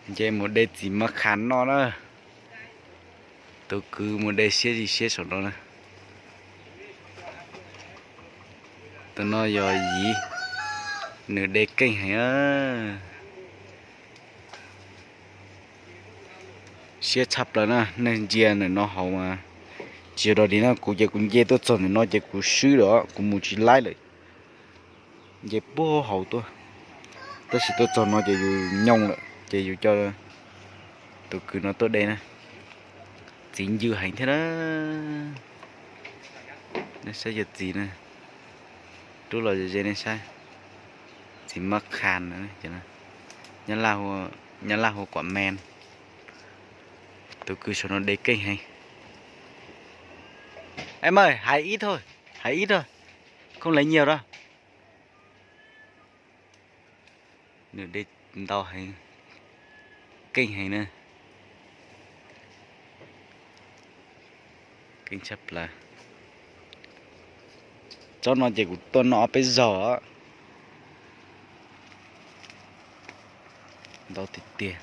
Nce mus de txiv mab khas noj na. Tus kwv mus de siab zim siab saum no na. Tus no yog Yiv, nws de keej heev. Siab tshaj plaws na, nej ntsia ntawm no hauv mas tsis yog dog dig na, kuv ces kuv nce tuaj txog ntawm no ces kuv swb lawm, kuv mus tsis laib lawm. Nce puag hauv tuaj, tab sis tuaj txog no ces yus nyoo lawm ces yus coj tus kwv no tuaj de na. Txiv ncw heev thiab na. Nej saib cov txiv na, rub los ze ze nej saib. Txiv mab khas, Nyab Laj hu kuam me. Tus kwv saum no de keej heev. Em ơi, hais ít thôi, hais ít thôi, không lấy nhiều đâu. Nws de ntau heev, keej heev na. Keej tshaj plaws. Tsob no ces kuv tuaj noj ob peb zaug. Ntau tiag tiag.